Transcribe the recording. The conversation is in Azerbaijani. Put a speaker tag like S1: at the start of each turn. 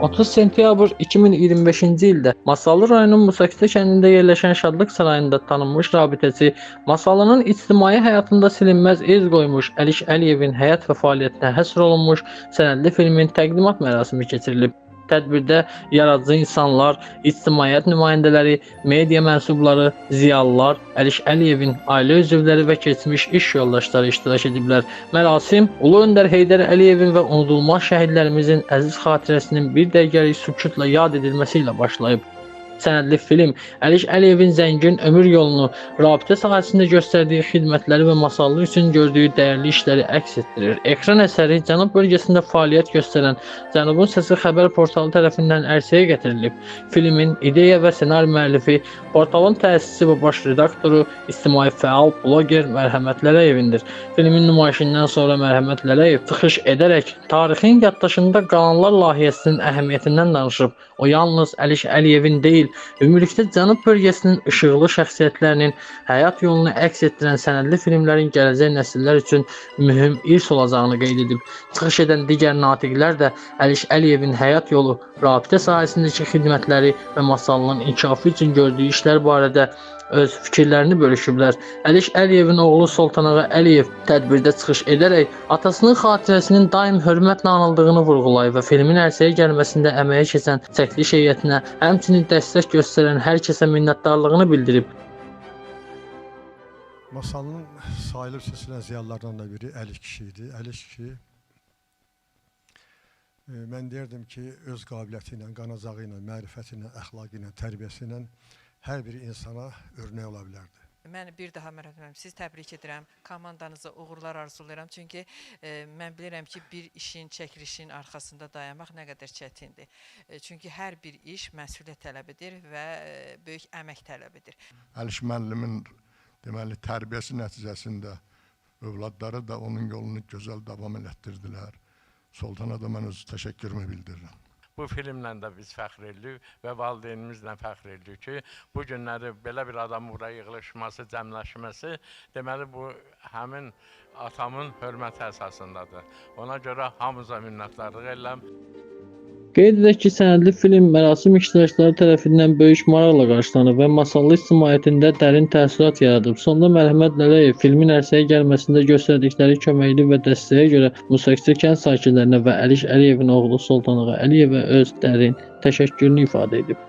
S1: 30 sentyabr 2025-ci ildə Masallı rayonunun Musakçı kəndində yerləşən Şadlıq Sarayında tanınmış rabitəçi, Masallının ictimai həyatında silinməz iz qoymuş Əliş Əliyevin həyat və fəaliyyətinə həsr olunmuş sənədli filmin təqdimat mərasimi keçirilib. Tədbirdə yaradıcı insanlar, ictimaiyyət nümayəndələri, media mənsubları, ziyalılar, Əliş Əliyevin ailə üzvləri və keçmiş iş yoldaşları iştirak ediblər. Mərasim Ulu Öndər Heydər Əliyevin və unudulmaz şəhidlərimizin əziz xatirəsinin bir dəqiqəlik sükutla yad edilməsi ilə başlayıb. Sənədli film Əliş Əliyevin zəngin ömür yolunu, rabitə sahəsində göstərdiyi xidmətləri və Masallı üçün gördüyü dəyərli işləri əks etdirir. Ekran əsəri Cənub bölgəsində fəaliyyət göstərən Cənubun Səsi xəbər portalı tərəfindən ərsəyə gətirilib. Filmin ideya və ssenari müəllifi, portalın təsisçisi və baş redaktoru, ictimai fəal, bloger Mərhəmət Lələyevindir. Filmin nümayişindən sonra Mərhəmət Lələyev çıxış edərək tarixin yaddaşında qalanlar layihəsinin əhəmiyyətindən danışıb. O yalnız Əliş Əliyevin deyil, ümumilikdə Cənub bölgəsinin işıqlı şəxsiyyətlərinin həyat yolunu əks etdirən sənədli filmlərin gələcək nəsillər üçün mühüm irs olacağını qeyd edib. Çıxış edən digər natiqlər də Əliş Əliyevin həyat yolu, rabitə sahəsindəki xidmətləri və Masallının inkişafı üçün gördüyü işlər barədə öz fikirlərini bölüşüblər. Əliş Əliyevin oğlu Soltanağa Əliyev tədbirdə çıxış edərək atasının xatirəsinin daim hörmətlə anıldığını vurğulayıb və filmin ərsəyə gəlməsində əməyi keçən çəkiliş heyətinə, həmçinin dəstək göstərən hər kəsə minnətdarlığını bildirib.
S2: Masallının sayılıb seçilən ziyalılardan da biri Əliş kişi idi. Əliş kişi, mən deyirdim ki, öz qabiliyyəti ilə, qanacağı ilə, mərifəti ilə, əxlaqı ilə, tərbiyəsi ilə hər bir insana örnək ola bilərdi.
S3: Mən bir daha Mərhəmət müəllim, sizi təbrik edirəm. Komandanıza uğurlar arzulayıram. Çünki mən bilirəm ki, bir işin, çəkilişin arxasında dayanmaq nə qədər çətindir. Çünki hər bir iş məsuliyyət tələb edir və böyük əmək tələb edir.
S4: Əliş müəllimin deməli tərbiyəsi nəticəsində övladları da onun yolunu gözəl davam elətdirdilər. Soltana da mən öz təşəkkürümü bildirirəm.
S5: Bu filmlə də biz fəxr edirik və valideynimizlə fəxr edirik ki, bu günləri belə bir adamın bura yığılışması, cəmləşməsi, deməli bu həmin atamın hörməti əsasındadır. Ona görə hamımıza minnətdarlıq edirəm.
S1: Qeyd edək ki, sənədli film mərasim iştirakçıları tərəfindən böyük maraqla qarşılanıb və Masallı ictimaiyyətində dərin təəssürat yaradıb. Sonda Mərhəmət Lələyev filmin ərsəyə gəlməsində göstərdikləri köməkli və dəstəyə görə Musakçı kənd sakinlərinə və Əliş Əliyevin oğlu Soltanağa Əliyevə öz dərin təşəkkürünü ifadə edib.